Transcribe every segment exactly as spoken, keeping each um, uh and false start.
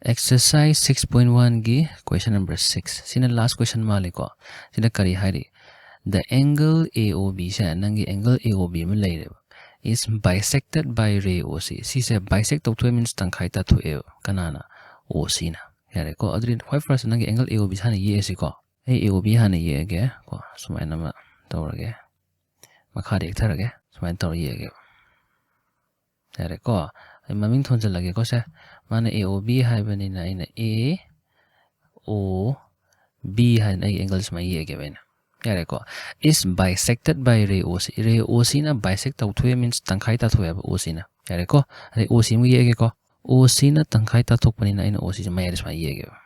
Exercise six point one ꯒꯤ question number six, ꯁꯤꯅ last question ꯃꯥꯜꯂꯤꯀꯣ꯫ ꯁꯤꯗ ꯀꯔꯤ ꯍꯥꯏꯔꯤ? The angle A O B ꯁꯦ, ꯅꯪꯒꯤ angle A O B ꯑꯃ ꯂꯩꯔꯦꯕ, is bisected by ray O C. ꯁꯤꯁꯦ bisect ꯇꯧꯊꯣꯛꯑꯦ means ꯇꯪꯈꯥꯏ ꯇꯥꯊꯣꯛꯑꯦꯕ꯫ ꯀꯅꯥꯅ? O C ꯅ꯫ ꯌꯥꯔꯦꯀꯣ? ꯑꯗꯨꯗꯤ ꯈ꯭ꯋꯥꯏ first ꯅꯪꯒꯤ angle A O B ꯁꯦ ꯍꯥꯟꯅ ꯌꯦꯛꯑꯁꯤꯀꯣ꯫ ꯑꯩ A O B ꯍꯥꯟꯅ ꯌꯦꯛꯑꯒꯦ ꯀꯣ꯫ ꯁꯨꯃꯥꯏꯅ ꯑꯃ ꯇꯧꯔꯒꯦ꯫ ꯃꯈꯥꯗ ꯌꯦꯛꯊꯔꯒꯦ꯫ ꯁꯨꯃꯥꯏꯅ ꯇꯧꯔ ꯌꯦꯛꯑꯒꯦꯕ꯫ ꯌꯥꯔꯦꯀꯣ? ꯑꯩ ꯃꯃꯤꯡ ꯊꯣꯟꯖꯜꯂꯒꯦꯀꯣ ꯁꯦ꯫ ꯃꯥꯅ A O B ꯍꯥꯏꯕꯅꯤꯅ ꯑꯩꯅ A O B ꯍꯥꯏꯅ ꯑꯩꯒꯤ angle ꯁꯨꯃꯥꯏꯅ ꯌꯦꯛꯑꯒꯦꯕ ꯑꯩꯅ꯫ ꯌꯥꯔꯦꯀꯣ? Is bisected by ray O C. Ray O C ꯅ bisect ꯇꯧꯊꯣꯛꯑꯦ means ꯇꯪꯈꯥꯏ ꯇꯥꯊꯣꯛꯑꯦꯕ O C ꯅ꯫ ꯌꯥꯔꯦꯀꯣ? ꯑꯗꯩ O C ꯑꯃꯨꯛ ꯌꯦꯛꯑꯒꯦꯀꯣ꯫ O C ꯅ ꯇꯪꯈꯥꯏ ꯇꯥꯊꯣꯛꯄꯅꯤꯅ ꯑꯩꯅ O C ꯁꯦ ꯃꯌꯥꯏꯗ ꯁꯨꯃꯥꯏꯅ ꯌꯦꯛꯑꯒꯦꯕ꯫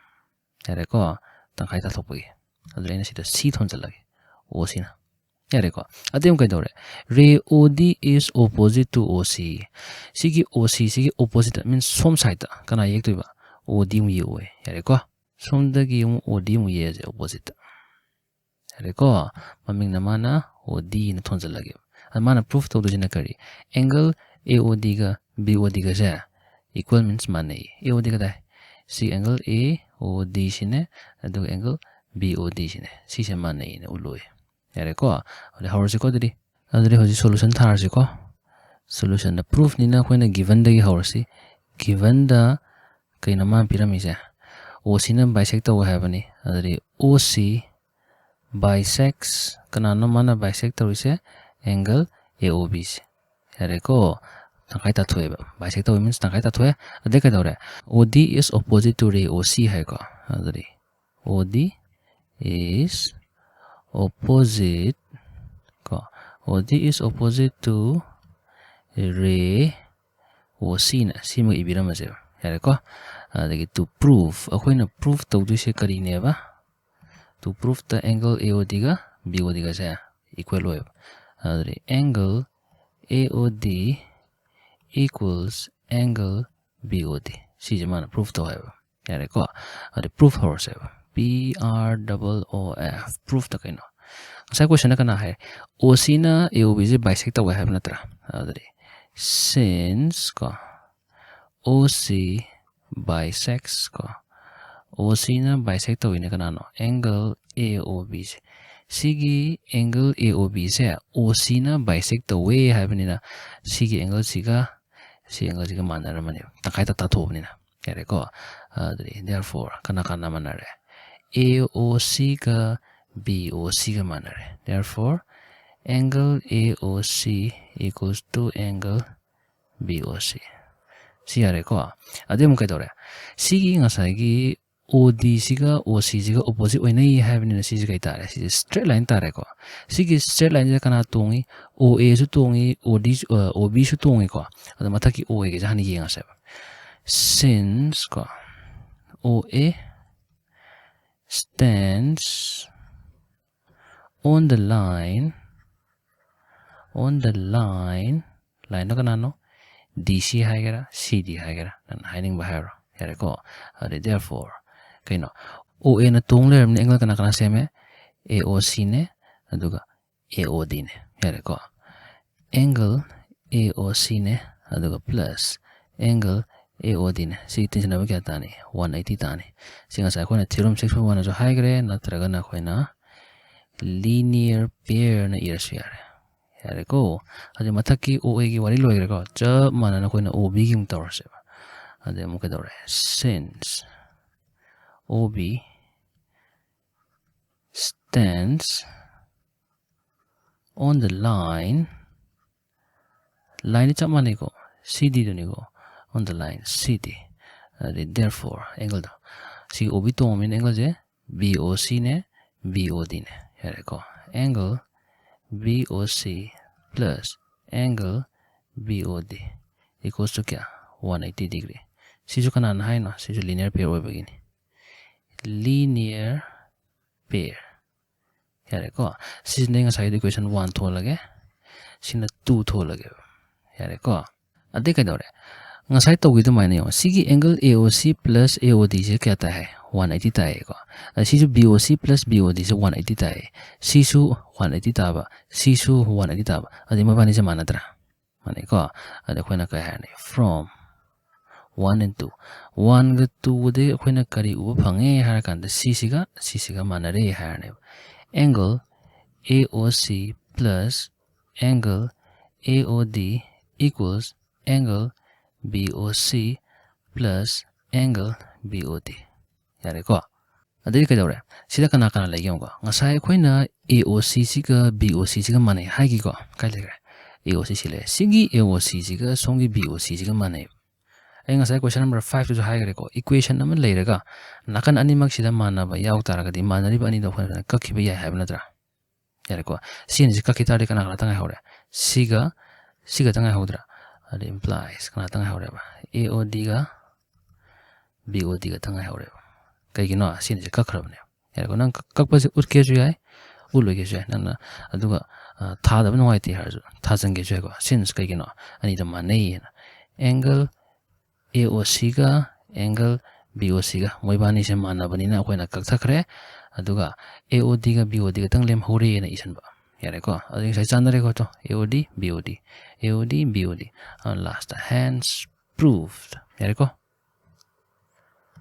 ꯌꯥꯔꯦꯀꯣ? ꯇꯪꯈꯥꯏ ꯇꯥꯊꯣꯛꯄꯒꯤ꯫ ꯑꯗꯨꯗ ꯑꯩꯅ ꯁꯤꯗ C ꯊꯣꯟꯖꯜꯂꯒꯦ꯫ O C ꯅ꯫ ꯌꯥꯔꯦꯀꯣ? ꯑꯗꯩ ꯑꯃꯨꯛ ꯀꯩꯗꯧꯔꯦ? Ray O D is opposite to O C. ꯁꯤꯒꯤ O C ꯁꯤꯒꯤ opposite means ꯁꯣꯝ side ꯀꯅꯥ ꯌꯦꯛꯇꯣꯏꯕ? O D ꯑꯃꯨꯛ ꯌꯦꯛꯑꯣꯏ꯫ ꯌꯥꯔꯦꯀꯣ? ꯁꯣꯝꯗꯒꯤ ꯑꯃꯨꯛ O D ꯑꯃꯨꯛ ꯌꯦꯛꯑꯁꯦ opposite꯫ ꯌꯥꯔꯦꯀꯣ? ꯃꯃꯤꯡꯅ ꯃꯥꯅ O D ꯅ ꯊꯣꯟꯖꯜꯂꯒꯦ꯫ ꯑꯗ ꯃꯥꯅ proof ꯇꯧꯗꯣꯏꯁꯤꯅ ꯀꯔꯤ? Angle A O D ꯒ B O D ꯒꯁꯦ equal means ꯃꯥꯟꯅꯩ꯫ A O D ꯀꯗꯥꯏ? ꯁꯤ angle A O D ꯁꯤꯅꯦ, ꯑꯗꯨꯒ angle B O D ꯁꯤꯅꯦ꯫ ꯁꯤꯁꯦ ꯃꯥꯟꯅꯩꯅ ꯎꯠꯂꯣꯏ꯫ ꯌꯥꯔꯦꯀꯣ? ꯑꯗꯨꯗꯤ ꯍꯧꯔꯁꯤꯀꯣ ꯑꯗꯨꯗꯤ꯫ ꯑꯗꯨꯗꯤ ꯍꯧꯖꯤꯛ solution ꯊꯥꯔꯁꯤꯀꯣ꯫ Solution ꯗ proof ꯅꯤꯅ ꯑꯩꯈꯣꯏꯅ given ꯗꯒꯤ ꯍꯧꯔꯁꯤ꯫ Given ꯗ ꯀꯩꯅꯣ ꯃꯥꯅ ꯄꯤꯔꯝꯃꯤꯁꯦ? O C ꯅ bisect ꯇꯧꯋꯦ ꯍꯥꯏꯕꯅꯤ꯫ ꯑꯗꯨꯗꯤ O C bisects, ꯀꯅꯥꯅꯣ ꯃꯥꯅ bisect ꯇꯧꯔꯤꯁꯦ? Angle A O B ꯁꯦ꯫ ꯌꯥꯔꯦꯀꯣ? ꯇꯪꯈꯥꯏ ꯇꯥꯊꯣꯛꯑꯦꯕ꯫ Bisect ꯇꯧꯋꯦ means ꯇꯪꯈꯥꯏ ꯇꯥꯊꯣꯛꯑꯦ꯫ ꯑꯗꯩ ꯀꯩꯗꯧꯔꯦ? O D is opposite to ray O C ꯍꯥꯏꯀꯣ꯫ ꯑꯗꯨꯗꯤ O D is opposite ꯀꯣ, O D is opposite to ray O C ꯅ ꯁꯤꯃ ꯏꯕꯤꯔꯝꯃꯁꯦꯕ꯫ ꯌꯥꯔꯦꯀꯣ? ꯑꯗꯒꯤ to prove, ꯑꯩꯈꯣꯏꯅ proof ꯇꯧꯗꯣꯏꯁꯦ ꯀꯔꯤꯅꯦꯕ? To prove the angle A O D ꯒ B O D ꯒꯁꯦ equal ꯑꯣꯏꯕ꯫ ꯑꯗꯨꯗꯤ angle A O D equals angle B O D꯫ ꯁꯤꯁꯦ ꯃꯥꯅ proof ꯇꯧ ꯍꯥꯏꯕ꯫ ꯌꯥꯔꯦꯀꯣ? ꯑꯗꯨꯗꯤ proof ꯍꯧꯔꯁꯦꯕ꯫ P R double O F, proof ꯇ ꯀꯩꯅꯣ? ꯉꯁꯥꯏ question ꯗ ꯀꯅꯥ ꯍꯥꯏ? O C ꯅ A O B say bisect ꯇꯧꯋꯦ ꯍꯥꯏꯕ ꯅꯠꯇ꯭ꯔꯥ? ꯑꯗꯨꯗꯤ since ꯀꯣ, O C bisects ꯀꯣ, OC ꯅ bisect ꯇꯧꯋꯤꯅꯦ ꯀꯅꯥꯅꯣ? Angle AOB ꯁꯦ꯫ ꯁꯤꯒꯤ angle AOB ꯁꯦ OC ꯅ bisect ꯇꯧꯋꯦ ꯍꯥꯏꯕꯅꯤꯅ ꯁꯤꯒꯤ angle ꯁꯤꯒ ꯁꯤ angle ꯁꯤꯒ ꯃꯥꯟꯅꯔꯝꯃꯅꯦꯕ, ꯇꯪꯈꯥꯏ ꯇꯥꯊꯣꯛꯑꯕꯅꯤꯅ꯫ ꯌꯥꯔꯦꯀꯣ? ꯑꯗꯨꯗꯤ therefore ꯀꯅꯥ ꯀꯅꯥ ꯃꯥꯟꯅꯔꯦ? AOC ꯒ BOC ꯒ ꯃꯥꯟꯅꯔꯦ꯫ Therefore angle AOC equals to angle BOC꯫ ꯁꯤ ꯌꯥꯔꯦꯀꯣ? ꯑꯗꯩ ꯑꯃꯨꯛ ꯀꯩꯗꯧꯔꯦ? ꯁꯤꯒꯤ ꯉꯁꯥꯏꯒꯤ OD ꯁꯤꯒ OC ꯁꯤꯒ opposite ꯑꯣꯏꯅꯩ ꯍꯥꯏꯕꯅꯤꯅ ꯁꯤꯁꯦ ꯀꯩ ꯇꯥꯔꯦ? ꯁꯤꯁꯦ straight line ꯇꯥꯔꯦꯀꯣ꯫ ꯁꯤꯒꯤ straight line ꯁꯤꯗ ꯀꯅꯥ ꯇꯣꯡꯉꯤ? OA ꯁꯨ ꯇꯣꯡꯉꯤ, OD ꯁꯨ, ꯑ, OB ꯁꯨ ꯇꯣꯡꯉꯤꯀꯣ꯫ ꯑꯗꯣ ꯃꯊꯛꯀꯤ OA ꯒꯤꯁꯦ ꯍꯥꯟꯅ ꯌꯦꯡꯉꯁꯦꯕ꯫ Since ꯀꯣ, OA stands on the line, on the line, line ꯗꯣ ꯀꯅꯥꯅꯣ? DC ꯍꯥꯏꯒꯦꯔꯥ, CD ꯍꯥꯏꯒꯦꯔꯥ, ꯅꯪꯅ ꯍꯥꯏꯅꯤꯡꯕ ꯍꯥꯏꯔꯣ꯫ ꯌꯥꯔꯦꯀꯣ? ꯑꯗꯨꯗꯤ therefore ꯀꯩꯅꯣ? OA ꯅ ꯇꯣꯡ ꯂꯩꯔꯕꯅꯤꯅ angle ꯀꯅꯥ ꯀꯅꯥ ꯁꯦꯝꯃꯦ? AOC ꯅꯦ, ꯑꯗꯨꯒ AOD ꯅꯦ꯫ ꯌꯥꯔꯦꯀꯣ? Angle AOC ꯅꯦ, ꯑꯗꯨꯒ plus angle AOD ꯅꯦ꯫ ꯁꯤ ꯇꯤꯟꯁꯤꯟꯅꯕ ꯀꯌꯥ ꯇꯥꯅꯤ? One eighty ꯇꯥꯅꯤ꯫ ꯁꯤ ꯉꯁꯥꯏ ꯑꯩꯈꯣꯏꯅ theorem six point one ꯅꯁꯨ ꯍꯥꯏꯈ꯭ꯔꯦ, ꯅꯠꯇ꯭ꯔꯒꯅ ꯑꯩꯈꯣꯏꯅ linear pair ꯅ ꯏꯔꯁꯨ ꯌꯥꯔꯦ꯫ ꯌꯥꯔꯦꯀꯣ? ꯑꯗꯨ ꯃꯊꯛꯀꯤ OA ꯒꯤ ꯋꯥꯔꯤ ꯂꯣꯏꯈ꯭ꯔꯦꯀꯣ꯫ ꯆꯞ ꯃꯥꯟꯅꯅ ꯑꯩꯈꯣꯏꯅ OB ꯒꯤ ꯑꯃꯨꯛ ꯇꯧꯔꯁꯦꯕ꯫ ꯑꯗꯩ ꯑꯃꯨꯛ ꯀꯩꯗꯧꯔꯦ? Since OB stands on the line, line ꯗꯤ ꯆꯞ ꯃꯥꯟꯅꯩꯀꯣ, CD ꯗꯨꯅꯤꯀꯣ, on the line CD꯫ ꯑꯗꯩ therefore angle ꯗꯣ, ꯁꯤ OB ꯇꯣꯡꯉꯕꯅꯤꯅ angle ꯁꯦ BOC ꯅꯦ, BOD ꯅꯦ꯫ ꯌꯥꯔꯦꯀꯣ? Angle BOC plus angle BOD equals to ꯀꯌꯥ? One eighty degree꯫ ꯁꯤꯁꯨ ꯀꯅꯥꯅ ꯍꯥꯏꯅꯣ? ꯁꯤꯁꯨ linear pair ꯑꯣꯏꯕꯒꯤꯅꯤ꯫ Linear pair꯫ ꯌꯥꯔꯦꯀꯣ? ꯁꯤꯁꯤꯅ ꯉꯁꯥꯏꯒꯤ equation one ꯊꯣꯜꯂꯒꯦ, ꯁꯤꯅ two ꯊꯣꯜꯂꯒꯦꯕ꯫ ꯌꯥꯔꯦꯀꯣ? ꯑꯗꯩ ꯀꯩꯗꯧꯔꯦ? ꯉꯁꯥꯏ ꯇꯧꯈꯤ ꯑꯗꯨꯃꯥꯏꯅ ꯌꯦꯡꯉꯣ꯫ ꯁꯤꯒꯤ angle AOC plus AOD ꯁꯦ ꯀꯌꯥ ꯇꯥꯏ ꯍꯥꯏ? One eighty ꯇꯥꯏꯌꯦꯀꯣ꯫ ꯑꯗ ꯁꯤꯁꯨ BOC plus BOD ꯁꯦ one eighty ꯇꯥꯏꯌꯦ꯫ ꯁꯤꯁꯨ one eighty ꯇꯥꯕ, ꯁꯤꯁꯨ one eighty ꯇꯥꯕ꯫ ꯑꯗꯩ ꯃꯕꯥꯅꯤꯁꯦ ꯃꯥꯟꯅꯗ꯭ꯔꯥ? ꯃꯥꯟꯅꯩꯀꯣ꯫ ꯑꯗ ꯑꯩꯈꯣꯏꯅ ꯀꯩ ꯍꯥꯏꯔꯅꯤ? From One and two, one ꯒ two ꯒꯗꯤ ꯑꯩꯈꯣꯏꯅ ꯀꯔꯤ ꯎꯕ ꯐꯪꯉꯦ ꯍꯥꯏꯔꯀꯥꯟꯗ, ꯁꯤꯁꯤꯒ ꯁꯤꯁꯤꯒ ꯃꯥꯟꯅꯔꯦ ꯍꯥꯏꯔꯅꯦꯕ꯫ Angle A O C plus angle A O D equals angle B O C plus angle B O D꯫ ꯌꯥꯔꯦꯀꯣ? ꯑꯗꯩ ꯀꯩꯗꯧꯔꯦ? ꯁꯤꯗ ꯀꯅꯥ ꯀꯅꯥ ꯂꯩꯒꯦ ꯌꯦꯡꯉꯨꯀꯣ꯫ ꯉꯁꯥꯏ ꯑꯩꯈꯣꯏꯅ A O C ꯁꯤꯒ B O C ꯁꯤꯒ ꯃꯥꯟꯅꯩ ꯍꯥꯏꯈꯤꯀꯣ? ꯀꯥꯏ ꯂꯩꯈ꯭ꯔꯦ? A O C ꯁꯤ ꯂꯩꯔꯦ꯫ ꯁꯤꯒꯤ A O C ꯁꯤꯒ ꯁꯣꯝꯒꯤ B O C ꯁꯤꯒ ꯃꯥꯟꯅꯩ꯫ ꯑꯩ ꯉꯁꯥꯏ question number five ꯇꯨꯁꯨ ꯍꯥꯏꯈ꯭ꯔꯦꯀꯣ, equation ꯑꯃ ꯂꯩꯔꯒ ꯅꯥꯀꯟ ꯑꯅꯤꯃꯛꯁꯤꯗ ꯃꯥꯟꯅꯕ ꯌꯥꯎ ꯇꯥꯔꯒꯗꯤ ꯃꯥꯟꯅꯔꯤꯕ ꯑꯅꯤꯗꯣ ꯑꯩꯈꯣꯏꯅ ꯀꯛꯈꯤꯕ ꯌꯥꯏ ꯍꯥꯏꯕ ꯅꯠꯇ꯭ꯔꯥ? ꯌꯥꯔꯦꯀꯣ? ꯁꯤ ꯑꯅꯤꯁꯤ ꯀꯛꯈꯤ ꯇꯥꯔꯗꯤ ꯀꯅꯥ ꯀꯅꯥ ꯇꯪ ꯉꯥꯏꯍꯧꯔꯦ? ꯁꯤꯒ ꯁꯤꯒ ꯇꯪ ꯉꯥꯏꯍꯧꯗ꯭ꯔꯥ? ꯑꯗꯨ implies ꯀꯅꯥ ꯇꯪ ꯉꯥꯏꯍꯧꯔꯦꯕ? A O D ꯒ B O D ꯒ ꯇꯪ ꯉꯥꯏꯍꯧꯔꯦꯕ꯫ ꯀꯩꯒꯤꯅꯣ? ꯁꯤ ꯑꯅꯤꯁꯤ ꯀꯛꯈ꯭ꯔꯕꯅꯦ꯫ ꯌꯥꯔꯦꯀꯣ? ꯅꯪ ꯀꯛ-, ꯀꯛꯄꯁꯦ ꯎꯠꯀꯦꯁꯨ ꯌꯥꯏ, ꯎꯠꯂꯣꯏꯒꯦꯁꯨ ꯌꯥꯏ꯫ ꯅꯪꯅ ꯑꯗꯨꯒ, ꯑ, ꯊꯥꯗꯕ ꯅꯨꯡꯉꯥꯏꯇꯦ ꯍꯥꯏꯔꯁꯨ ꯊꯥꯖꯟꯒꯦꯁꯨ ꯌꯥꯏꯀꯣ꯫ Since ꯀꯩꯒꯤꯅꯣ? ꯑꯅꯤꯗꯣ ꯃꯥꯟꯅꯩꯌꯦꯅ꯫ Angle A O C ꯒ angle B O C ꯒ ꯃꯣꯏꯕꯥꯅꯤꯁꯦ ꯃꯥꯟꯅꯕꯅꯤꯅ ꯑꯩꯈꯣꯏꯅ ꯀꯛꯊꯠꯈ꯭ꯔꯦ꯫ ꯑꯗꯨꯒ A O D ꯒ B O D ꯒꯇꯪ ꯂꯦꯝꯍꯧꯔꯦꯅ ꯏꯁꯟꯕ꯫ ꯌꯥꯔꯦꯀꯣ? ꯑꯗꯨ ꯉꯁꯥꯏ ꯆꯥꯟꯅꯔꯦꯀꯣ? ꯇꯣ, A O D, B O D, A O D, B O D꯫ ꯑ, last, hence proved꯫ ꯌꯥꯔꯦꯀꯣ?